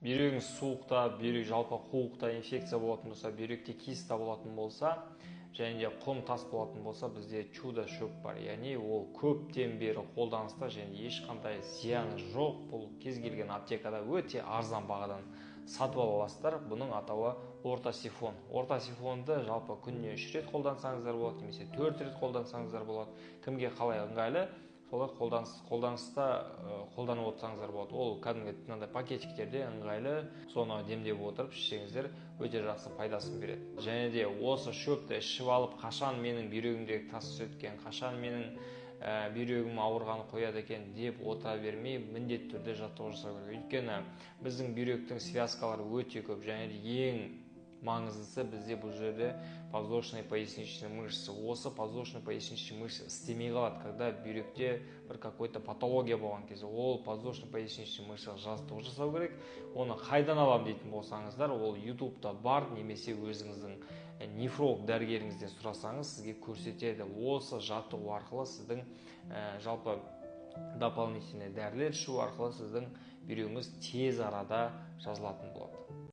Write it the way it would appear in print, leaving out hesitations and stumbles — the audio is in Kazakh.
Бүйрегіңіз суықта, бүйрек жалпы қуықта инфекция болатын болса, бүйректе киста болатын болса және де құм тас болатын болса, бізде чудо шөп бар. Яғни ол көптен бері қолданыста және ешқандай зияны жоқ. Бұл кез келген аптекада өте арзан бағадан сатып ала аласыздар. Бұның атауы ортосифон. Ортосифонды жалпы күніне 3 рет қолдансаңыздар болады немесе 4 рет қолдансаңыздар болады. Кімге қалай ыңғайлы, солай қолданыста қолданып отырсаңыздар болады. Ол кәдімгі мынандай пакетиктерде ыңғайлы, соны демдеп отырып ішсеңіздер, өте жақсы пайдасын береді. Және де осы шөпті ішіп алып, қашан менің бүйрегімдегі тас түседі екен, қашан менің бүйрегім ауырғаны қояды екен деп отыра бермей, міндетті түрде жаттығу жасау керек. Өйткені біздің бүйректің связкалары өте көп және де ең маңыздысы бізде бұл жерде подвздошный поясничный мышцы. Осы подвздошный поясничный мышца істемей қалады, когда бүйректе бір какой-то патология болған кезде. Ол подвздошный поясничный мышца жаттығу жасау керек. Оны қайдан аламын дейтін болсаңыздар, ол Ютубта бар немесе өзіңіздің нефролог дәрігеріңізден сұрасаңыз, сізге көрсетеді. Осы жаттығу арқылы сіздің жалпы дополнительный дәрілер ішу арқылы сіздің бүйрегіңіз тез арада жазылатын болады.